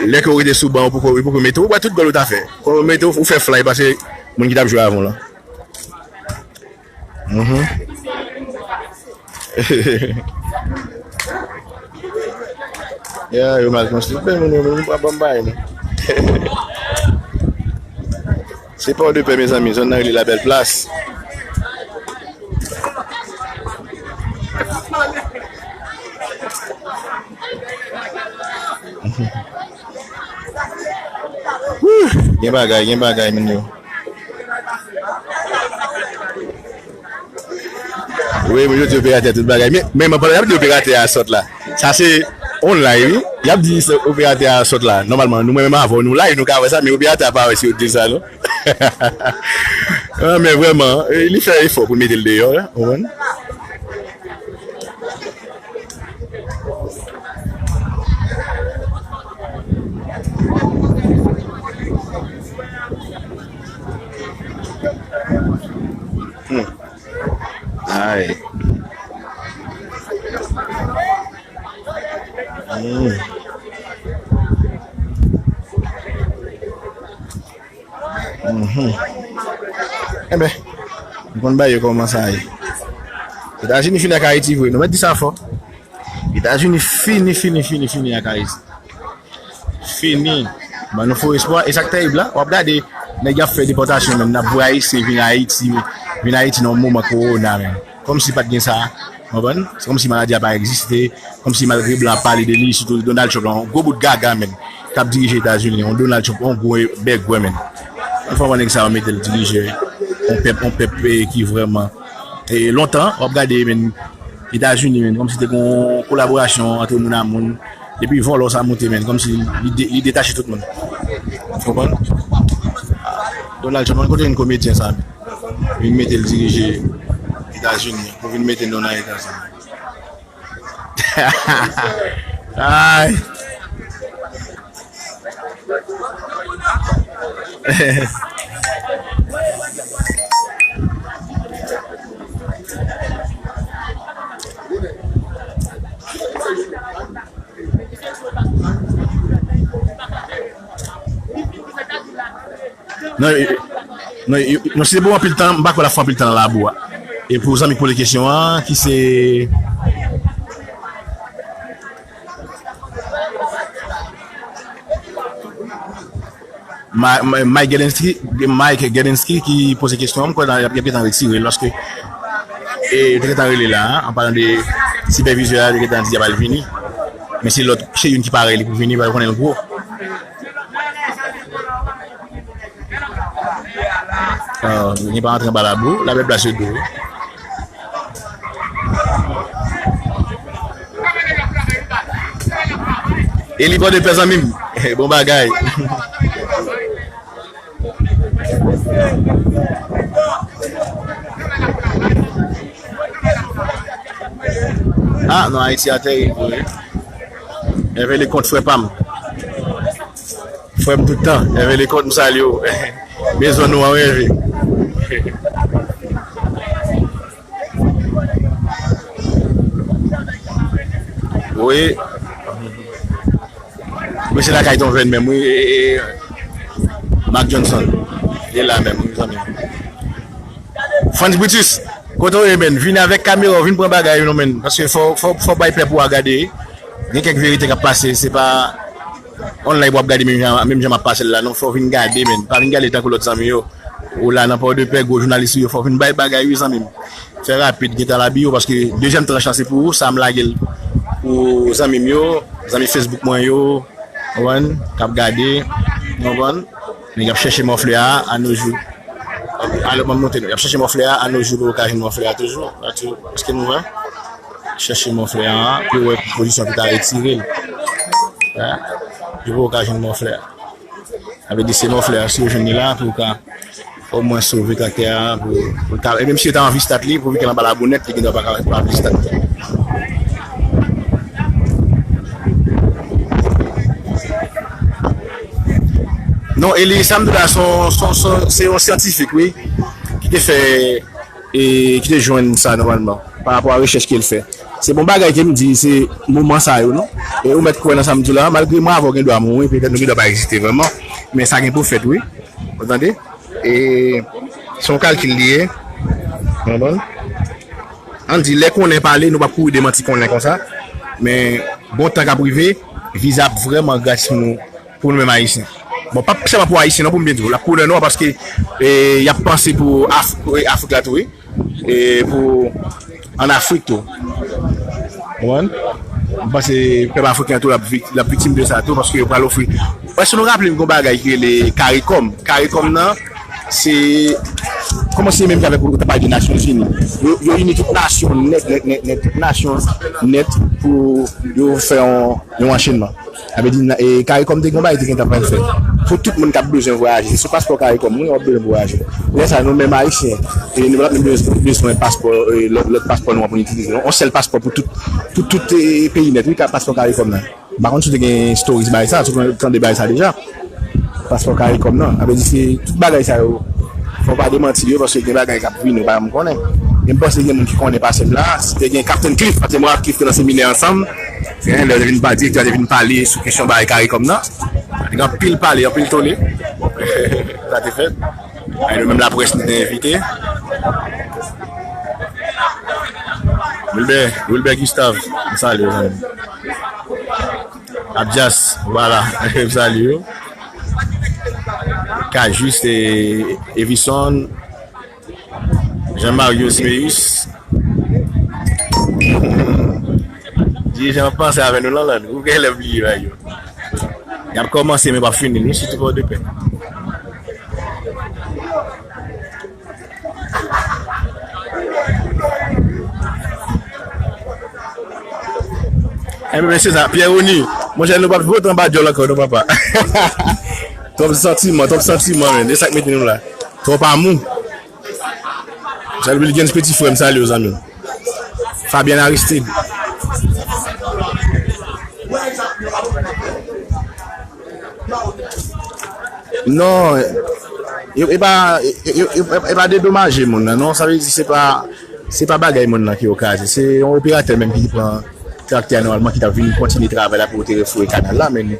Lè ke w rete sou ban, ou poko, ou poko mete w, ou wè tout gòl ou ta fè. Kon w mete w, ou fè fly pase moun ki t ap jwe avan w lan. Mhm. Ya, yo mal konstwi. Bèl moun yo, moun pa ban bay, non. Se Port-de-Paix, mezanmi, zòn nan rele La Belle Place. Wouh! Gen bagay, gen bagay, moun yo. Wi, moun yo di operatè tout bagay. Men, men, men pandan y ap di operatè a sòt la. Sa se online, wi. Y ap di se operatè a sòt la. Nòmalman, nou menm avè w, nou live, nou ka wè sa, men operatè a pa wè si yo di sa, non. Ah, men vrèman, eh, li fè efò pou l mete l deyò, wi. Ou konprann? Hmm. Ay. Hmm. Mhm. Enben, nou konn bagay yo kòman sa ye. Etazini fini ak Ayiti vre, nou mèt di sa fò. Etazini fini, fini, fini, fini ak Ayiti. Fini. Ban nou fo espwa. E sa k terib la, w ap gade, nèg y ap fè depòtasyon menm, n ap voye Ayisyen vin Ayiti, vin Ayiti nan yon moman kowona menm. Kòmsi pa t gen sa. Konprann? Se kòmsi maladi a pa egziste, kòmsi malgre blan ap pale de li, sitou Donald Trump, yon gwo bout gaga, menm, k ap dirije Etazini, yon Donald Trump, yon gwo bègwè, menm. Yon fwa nèg sa yo mete l dirije yon pèp, yon pèp, eh, ki vrèman, eh, lontan, w ap gade, menm, Etazini, menm, kòmsi te gen yon kolaborasyon ant moun a moun, epi vòlò sa monte, menm, kòmsi li de-, li detache tout moun. Ou konprann? Donald Trump, kote yon komedyen sa, menm? Vin mete l dirije Etazini, pou vin mete nou nan eta sa. Ay. Non, e, non, e, non, si se pou anpil tan, m pa kwè l ap fè anpil tan nan labou a. E pou zanmi k poze kesyon an, ki se Ma-, Ma-, Mike Gelinsky, Mike Gelinsky ki poze kesyon an, m kwè y ap, y ap gentan retire l, paske, e, yo te gentan rele la, an palan de sipèvizè a, yo te gentan di y ap al vini. Men se lòt, se youn ki pare li pou vini, paske konnen l gwo. Ah, li pa antre anba labou, la bèl plas yo dou. E li pran de pè zanmi m. Bon bagay. Ah, non, Ayiti a tèrib vre. Èvè Lekont, frè pa m. Frè m tout tan. Èvè Lekont, m salye w. Bezwen nou an, Èvè. Wi. Mesye lakay Ton Vèn menm, wi. E, e, e, Mark Johnson. Li la menm, wi, zanmi m. Frantz Brutus, kote w ye, menn? Vin avèk kamera w, vin pran bagay, non, menn. Paske fò, fò, fò bay pèp ou a gade. Gen kèk verite k ap pase, se pa online pou w ap gade menm jan, menm jan m ap pase l la, non. Fò w vin gade, menn. Pa vin gade tankou lòt zanmi yo. Ou la nan Pòdepè, gwo jounalis ou yo, fò w vin bay bagay, wi, zanmi m. Fè rapid, gentan labi yo, paske dezyèm tranch lan se pou ou, sa m lage l pou zanmi m yo, zanmi Facebook mwen yo, konprann, k ap gade, konprann. Nèg ap chèche mòflè a, à nos jours. Alò, m ap montre nou. Y ap chèche mòflè a, à nos jours, pou yo ka jwenn mòflè a toujou. Èske nou wè? Chèche mòflè a, pou yo wè pozisyon ki ta retire l. Pou yo ka jwenn mòflè a. Sa vle di se mòflè a, si yo jwenn li la, pou yo ka omwen sove traktè a, pou, pou l ka, e menm si yo ta anvi stat li, pou li gen anba labou nèt, li gen dwa pa ka, pa anvi stat li. Non, e li, sa m di w la, se yon, se yon, se yon, se yon syantifik, wi, ki te fè, e ki te jwenn sa nòmalman, pa rapò a rechèch ke l fè. Se bon bagay ke m di, se moman sa yo, non? E ou mèt kwè nan sa m di w la, malgre mwen avè w gen dwa mouri, petèt nou gen dwa pa egziste vrèman, men sa gen pou fèt, wi. Ou tande? E se yon kalkil li ye. Konprann? Ann di, lè konnen pale, nou p ap kouri demanti konnen konsa. Men, gon tan k ap rive, viza ap vrèman gratis pou nou, pou nou menm Ayisyen. Bon, p ap sèlman pou Ayisyen, non, pou m byen di w. L ap pou lè nwa paske, e, y ap panse pou Af-, e, Afrik la tou, wi. E pou ann Afrik tou. Konprann? M panse pèp afriken an tou l ap vik-, l ap viktim de sa tou, paske yo pral ofri. Èske nou raple n gon bagay ki rele CARICOM? CARICOM nan, se kòmanse menm jan avèk ou ta pale de Nasyonzini. Yo, yo ini tout nasyon nèt, nèt, nèt, nèt, tout nasyon nèt pou yo fè yon, yon anchenman. Sa vle di, e, CARICOM te gen yon bagay te gentan pral fè. Pou tout moun k ap bezwen vwayaje, se sou paspò CARICOM, wi, w ap bezwen vwayaje. Lè sa, nou menm Ayisyen, e nou pa t menm bezwen, bezwen paspò, e, lòt, lòt paspò nou an pou n itilize. Yon sèl paspò pou tout, pou tout, e, peyi nèt, wi, ka paspò CARICOM nan. M pa konn si w te gen stories bagay sa, si w te tande bagay sa deja. Paspò CARICOM nan. Sa vle di se tout bagay sa yo. Fò w pa demanti yo, paske gen bagay k ap vini, ou pa janm konnen. Men m panse gen moun ki konnen pase m la. Si te gen Captain Cliff, paske mwen ak Cliff te nan seminè ansanm. Gen lè yo te vin pale, direktè a te vin pale sou kesyon bagay CARICOM nan. Te gen anpil pale, anpil tole. Sa te fèt. Ay, nou menm laprès, nou te envite. Wilbert, Wilbert Gustave, m salye w, zanmi m. Abdias, vwala, m salye w. Cajuste, e, Evison, Jean Mario Siméus. Dirijan ap panse avè nou, Lanlann. Ou genlè bliye bagay yo. Y ap kòmanse, men p ap fini, wi, sitou Pòdepè. Enben, mesye sa, Pierre Rony, monchè, nou p ap vote anba djòl ankò, non, papa. Twòp santiman, twòp santiman, men. E sa k mete nou la. Twòp amou. Salut Wilgens, piti frè m, salye w, zanmi m. Fabien Aristide. Non, e, e pa, e, e, e, e pa dedomaje moun nan, non. Sa vle di se pa, se pa bagay moun nan ki yo kraze. Se yon operatè menm ki pran traktè a nòmalman ki t ap vin kontinye travay la pou yo te refoure kanal la, men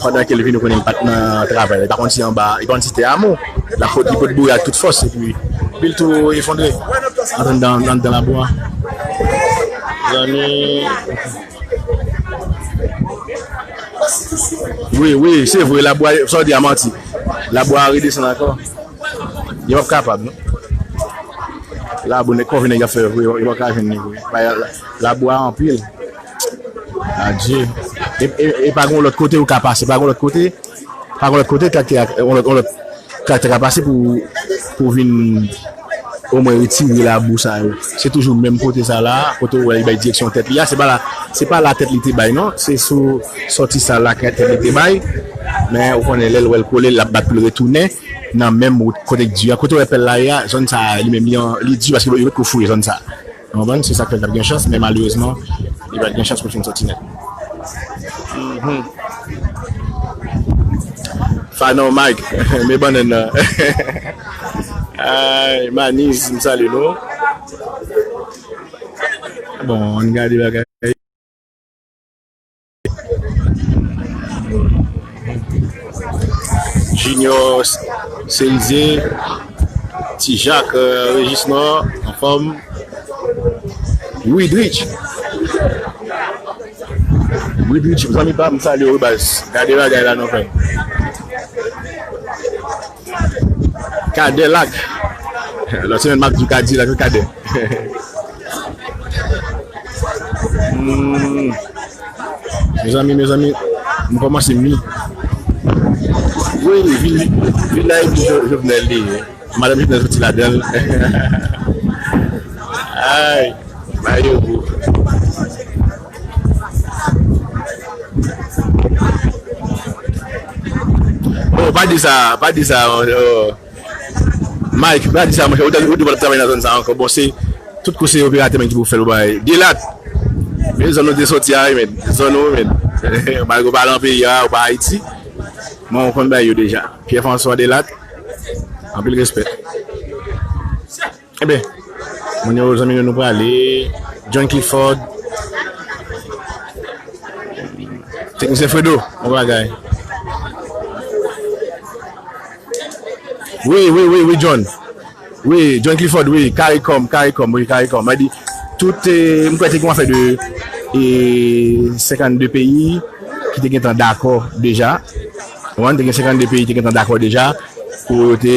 pandan ke l vin, ou konnen l pa t nan travay la, li pa konn si anba, li pa konn si te amou. L ap pot, li pot boure ak tout fòs, epi pi l tou efondre. Antre anndan, anndan labou a. Zanmi. Wi, wi, se vre, labou a, sa w di a manti. Labou a redesann ankò. Yo p ap kapab, non. Labou nèg kòve nèg ap fè vre, yo p ap ka jwenn li vre. Bay la, labou a anpil. Adye. E, e, e pa gon lòt kote ou ka pase, pa gon lòt kote. Pa gon lòt kote traktè a, yon lòt, yon lòt traktè ka pase pou, pou vin omwen retire labou sa yo. Se toujou menm kote sa la, kote ou wè li bay direksyon tèt li a. Se pa la, se pa la tèt li te bay, non. Se sou sòti sa la tèt li te bay. Men ou konnen lè l wè l kole, l ap bat pou l retounen nan menm wout kote k di a. Kote w wè pèl la ye a, zòn sa a, li menm, li an, li di paske yo potko foure zòn sa a. Ou konprann? Se sa k fè l t ap gen chans, men malerezman, li pa t gen chans pou l fin sòti nèt. Mhm. Fanon Mike, men bannann nan. Ay, Maniz, m salye nou. Bon, ann gade bagay. Junior Celizier, Ti Jak, euh, Regisnor, anfòm. Widrich. Widrich, zanmi pa m, salye w, baz. Gade bagay la, non, frè m. Kadè Lak. Lòt semèn, m ap di w Kadilak, wi, Kadè. Hmm. Mezanmi, mezanmi, m kòmanse mi. Wi, vil, vil la epi Jo-, Jovenel li ye. Madanm Jovenel soti ladan l. Ay, bay yo gou. Oh, pa di sa, pa di sa, oh, oh. Mike, pa di sa, monchè, ou te, ou te pral travay nan zòn sa ankò. Bon, se, tout kou se operatè menm ki pou fè l, ou bay. Delat, men zòn nou te soti a, wi, men. Zòn nou, men. Malgre ou pa nan peyi a, ou pa Ayiti. Men ou konn bay yo deja. Pierre François Delat, anpil respè. Enben, moun yo, zanmi nou, nou prale. John Clifford. Teknisyen Fredo, bon bagay. Wi, wi, wi, wi, John. Wi, John Clifford, wi, CARICOM, CARICOM, wi, CARICOM. Mwen di, tout, eh, m kwè te gen afè de, eh, senkannde peyi ki te gentan dakò deja. Ou konprann, te gen senkannde peyi te gentan dakò deja pou yo te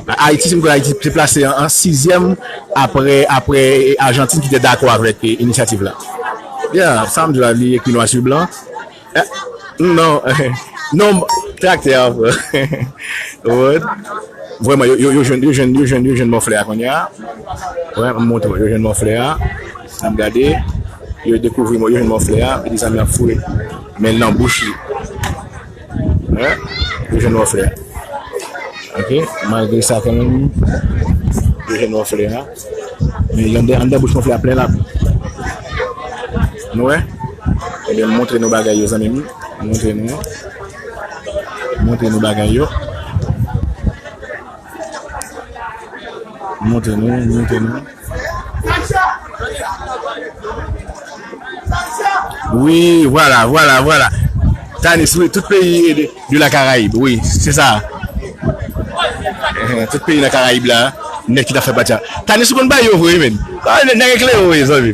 Ayiti, si m kwè Ayiti te plase an, an sizyèm apre, apre Ajantin ki te dakò avèk, eh, inisyativ la. Yeah, sa m di la, li ekri nwa si blan. Eh, non, non, traktè a, frè. Ou konprann? Vrèman, yo, yo, yo jwenn, yo jwenn, yo jwenn, yo jwenn mòflè a kounye a. Wè, m montre w, yo jwenn mòflè a. N ap gade, yo dekouvri mò-, yo jwenn mòflè a, epi zam nan foure men l nan bouch li. Wè, yo jwenn mòflè a. Ok, malgre sa kanmenm, yo jwenn mòflè a. Men anndan, anndan bouch mòflè a plen labou. Nou wè? Ebyen, m montre nou bagay yo, zanmi m. M montre nou. M montre nou bagay yo. M montre nou, m montre nou. Wi, vwala, vwala, vwala. Tanis, wi, tout peyi de, de la Karayib, wi, se sa. Eh, tout peyi nan Karayib la, nèg ki ta fè pati a. Tanis, ou konn bay yo vre, men. Ah, nèg, nèg eklere, wi, zanmi.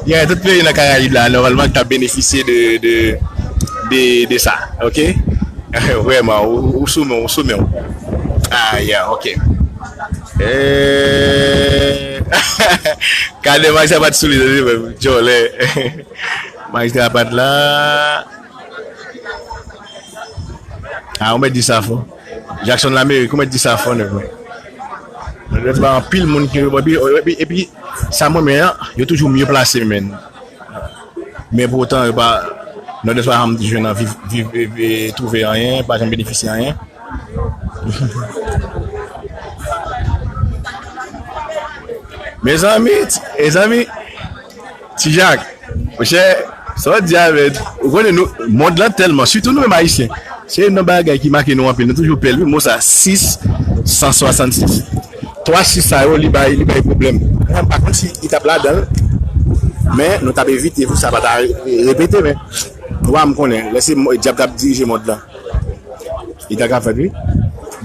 Yeah, tout peyi nan Karayib la, nòmalman, ki ta benefisye de, de, de, de sa, ok? Vrèman, ou, ou sou men, ou sou men. Ah, yeah, ok. Eh, Gade, majistra pa t sou li, tande, djòlè. Majistra pa t la. Ah, ou mèt di sa fò. Jackson Lamerik, ou mèt di sa fò, nèg mwen. Nòdwès ba anpil moun ki, epi, epi, epi, sa mwen renmen an, yo toujou mye plase, menn. Men poutan, yo pa, Nòdwès pa janm jwenn nan viv, viv, e, e, twouve anyen, pa janm benefisye anyen. Mezanmi, ti, mezanmi, Ti Jak, monchè, sa w di a, men, ou konnen nou, mond lan tèlman, sitou nou menm Ayisyen, se youn nan bagay ki make nou anpil, nou toujou pè l, wi, mo sa, sis san swasannsis. Twa sis sa yo, li bay, li bay pwoblèm. Mwen, m pa konn si li t ap ladan l, men nou t ap evite pou sa pa ta re-, repete, men. Ou pa m konnen, lè se mo-, dyab k ap dirije mond lan. Li ta ka fèt, wi.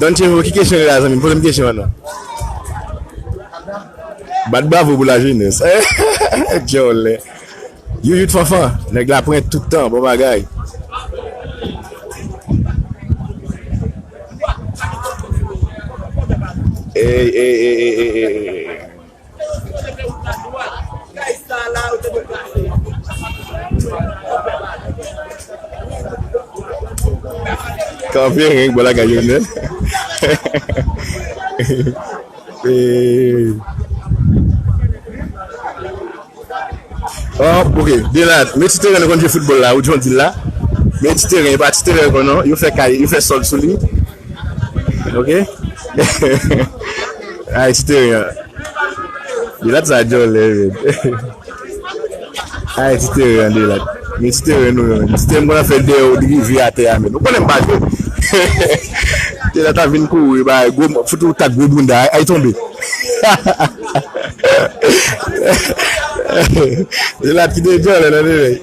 Don Chevo, ki kesyon li la, zanmi m? Poze m kesyon an non. Bat bravo pou lajenès. Djòlè. Youyou Fanfan, nèg la pran tout tan, bon bagay. Ey, ey, ey, ey, ey, ey, ey. Kanpe renk bò lakay Jovenel. Eh. Oh, ok. Delat, men ti teren nou konn jwe foutbòl la, ou jan di l la. Men ti teren, e pa ti teren ankò non. Yo fè kay, yo fè sòl sou li. Ok? Ay, ti teren an. Delat sa djòlè, men. Ay, ti teren an, Delat. Men ti teren nou, men. Ti teren mwen fè dèyè ou rive atè a, men. Ou konnen m pa jwe. Delat a vin kouri, ba, gwo, fout ou tak gwo bounda, ay, ay tonbe. Delat kite djòlè nan teren.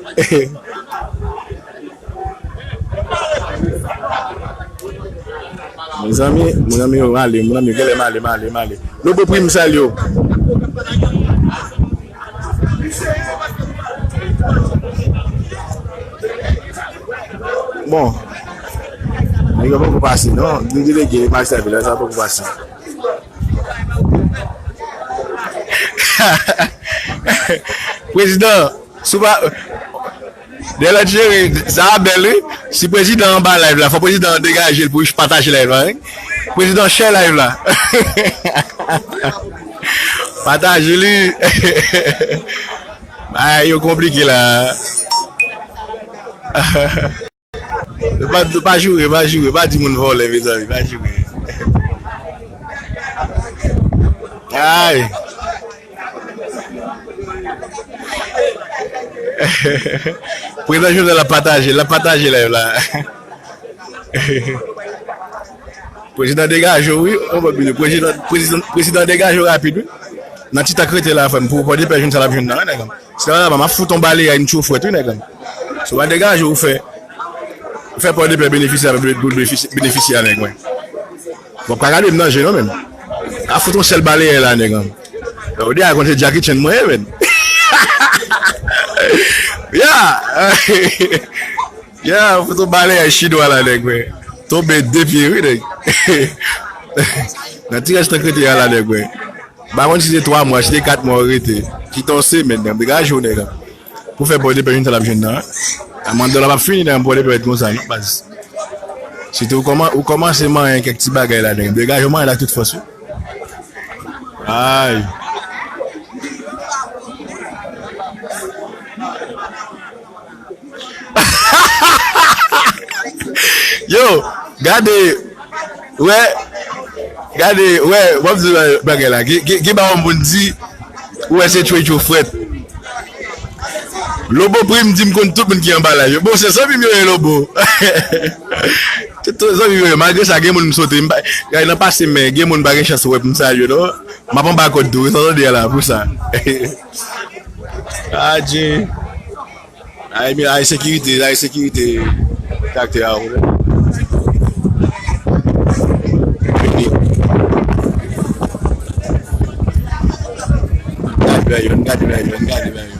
Mezanmi, mezanmi, yo, m ale, mezanmi, genlè m ale, m ale, m ale. Lobo Prime, m salye w. Bon. Nèg yo poko pase, non. Nou delege, majistra vil la, sa poko pase. Prezidan, sou pa, Delat cheri, sa a bèl, wi. Si prezidan anba live la, fò prezidan an degaje l pou l pataje live la, wi. Prezidan, share live la. Pataje li. Bagay yo konplike la. Pa, pa joure, pa joure, pa di moun vòlè, mezanmi, pa joure. Ay. Prezidan Jovenel ap pataje, l ap pataje live la. Prezidan degaje w, wi. Prezidan, prezidan, prezidan degaje w rapid, wi. Nan ti tan k rete la, frè m, pou Pòdepè jwenn sa l ap jwenn nan, wi, nèg m. Si la, la, m ap fout on balayay, m tchou fwèt, wi, nèg m. Si w pa degaje w, ou fè, ou fè Pòdepè benefisye, pou benefisye, benefisye a, nèg mwen. W ap ka gade m nan je, non, menm. A fout on sèl balayay la, nèg m. Ou di a konn se Jackie Chan mwen ye, menm. Ya! Ya, fout on balayay chinwa la, nèg mwen. Tonbe de pye, wi, nèg. Nan ti rès tan k rete a la, nèg mwen. M pa konn si se twa mwa, si se kat mwa ou rete. Kite yon semèn, nèg, degaje w, nèg. Pou fè Pòdepè jwenn sa l ap jwenn nan, wi. Amanda la p ap fini, nèg, Pòdepè ret konsa, non, baz. Sitou ou kòman-, ou kòmanse manyen kèk ti bagay la, nèg. Degaje w manyen l ak tout fòs, wi. Ay. Yo, gade, wè, gade, wè, w ap di bagay la. Gen, gen, gen ba yon moun di, wè, se tchwe tchwe frèt. Lobo Prime di m konn tout moun ki anba live yo. Bon, se zanmi m yo ye, Lobo. Tout, tout zanmi m yo ye. Malgre sa, gen moun m sote. M pa, gade nan pase, men gen moun m pa gen chans wè pou m salye, non. M ap anba kòd tou, wi, sa w tande a la, pou sa. Adje. Ay, men, ay, sekirite, ay, sekirite. Kaktè a, ou. Gade, gade, gade, gade.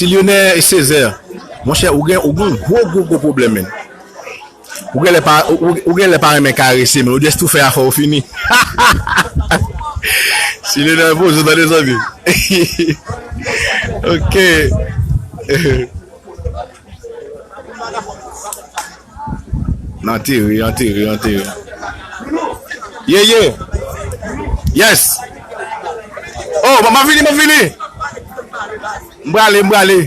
Ti Lyonè Césaire, monchè, ou gen, ou gen yon gwo, gwo, gwo pwoblèm, menn. Ou genlè pa, ou, ou genlè pa renmen karese, men ou just tou fè afè w fini. Si le nan poze, tande zanmi. Ok. Antere, antere, antere. Ye, ye. Yes. Oh, m ap vini, m ap vini. M prale, m prale.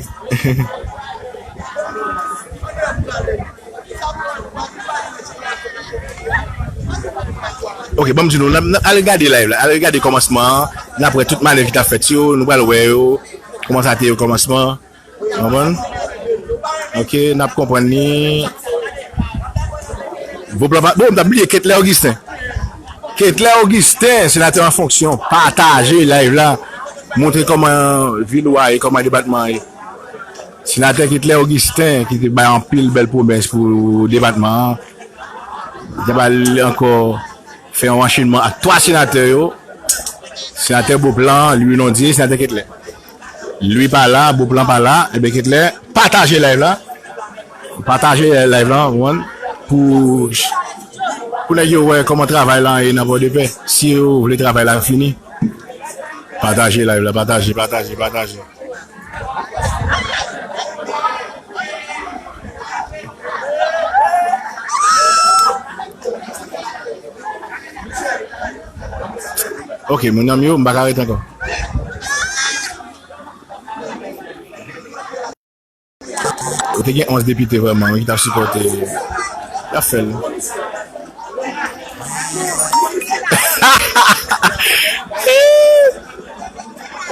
Ok, ban m di nou, n ap, n ap, al gade live la, al gade kòmansman an, n ap wè tout manèv ki t ap fèt yo, nou pral wè yo, kòman sa te ye okòmansman, w konprann? Ok, n ap konprann li. Bon, plan pa, bon, m t ap bliye Ketler Augustin. Ketler Augustin, senatè an fonksyon, pataje live la, montre kòman vil ou a ye, kòman depatman an ye. Senatè Ketler Augustin, ki te bay anpil bèl pwomès pou depatman an, li te pral ankò fè yon anchenman ak twa senatè yo, senatè Beauplan, Louis Nondier, senatè Ketler. Louis pa la, Beauplan pa la, ebyen Ketler, pataje live la. Pataje live la, w konprann? Pou, pou nèg yo wè kòman travay la ye nan Pòdepè. Si yo vle travay la fini, pataje live la, pataje, pataje, pataje. Ok, mon ami yo, m pa ka ret ankò. Yo te gen onz depite vrèman, wi, ki t ap sipòte. Y ap fè l.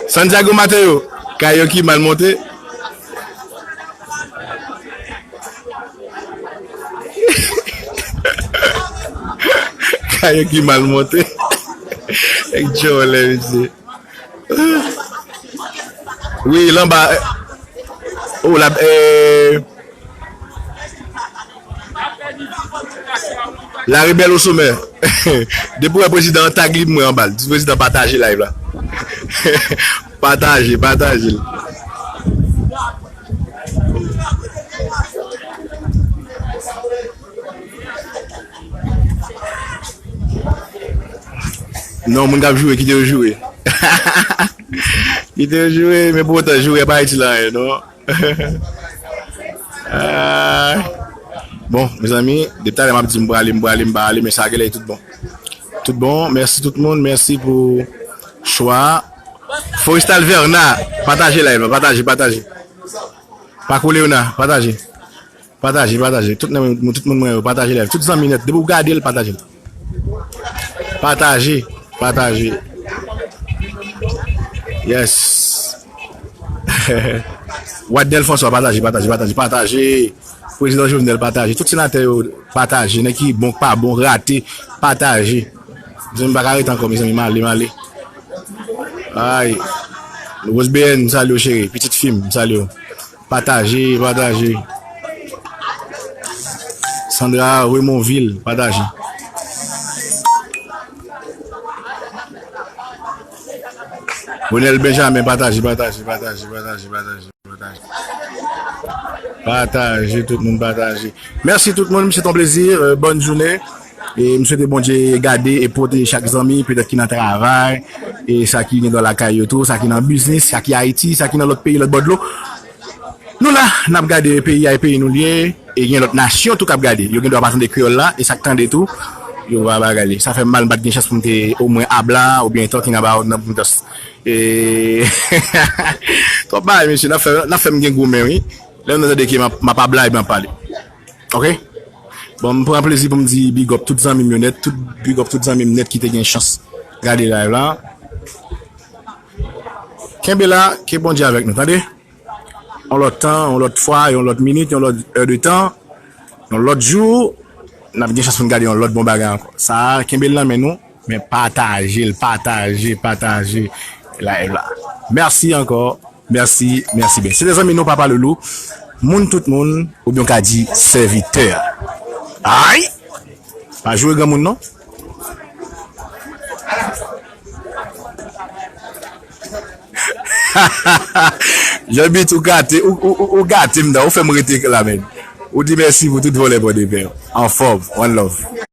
Santiago Mateo, kay yo ki mal monte. Kay yo ki mal monte. Ek djòlè, mesye. Wi, l anba. Oh, la, eh, la rebelle au sommet. Depi w wè prezidan an, tag li pou mwen anba l. Di prezidan pataje live la. Pataje, pataje l. Non, moun k ap joure, kite yo joure. Kite yo joure, men pou otan, joure pa itil anyen, non. Ah. Bon, mezanmi, depi talè m ap di m prale, m prale, m pa ale, men sa genlè tout bon. Tout bon, mèsi tout moun, mèsi pou chwa. Forestal Verna, pataje live la, pataje, pataje. Pakou Leona, pataje. Pataje, pataje. Tout nan, tout moun mwen yo, pataje live. Tout zanmi nèt, depi w gade l, pataje l. Pataje, pataje. Yes. Wadnel François, pataje, pataje, pataje, pataje. Prezidan Jovenel, pataje. Tout senatè yo, pataje. Nèg ki bon, k pa bon, rate, pataje. Mezanmi, m pa ka ret ankò, mezanmi, m ale, m ale. Ay. Rose B N, m salye w, cheri. Pitit fi m, m salye w. Pataje, pataje. Sandra Remonville, pataje. Ronel Benjamin, pataje, pataje, pataje, pataje, pataje, pataje. Pataje, tout moun pataje. Mèsi tout moun, se yon plezi, euh, bòn jounen. E m swete Bondye gade e pwoteje chak zanmi, petèt ki nan travay, e sa ki gen dwa lakay yo tou, sa ki nan biznis, sa ki Ayiti, sa ki nan lòt peyi, lòt bò dlo. Nou la, n ap gade peyi a, e peyi nou l ye, e gen lòt nasyon tou k ap gade. Yo gen dwa pa tande kreyòl la, e sa k tande tou, yo va bagay li. Sa fè m mal, m pa t gen chans pou m te omwen ab la, oubyen talking about nan pou m te, e, twòp bagay, mesye, n ap fè, n ap fè m gen goumen, wi. Lè m tande ke m ap, m ap ab la, ebyen m ap pale. Ok? Bon, m pran plezi pou m di big up tout zanmi m yo nèt, tout big up tout zanmi m nèt ki te gen chans gade live la. Kenbe la, ke Bondye avèk nou, tande? Yon lòt tan, yon lòt fwa, yon lòt minit, yon lòt è de tan, yon lòt jou, n ap gen chans pou n gade yon lòt bon bagay ankò. Sa a, kenbe l nan men nou, men pataje l, pataje, pataje live la. Mèsi ankò. Mèsi, mèsi byen. Se te zanmi nou, Papa Loulou. Moun tout moun, oubyen w ka di sèvitè. Ay! Pa joure granmoun, non. Jean Beat, ou gate, ou, ou, ou, ou gate m dan, ou fè m rete la menm. Ou di mèsi pou tout vòlè Pòdepè. Anfòm, one love.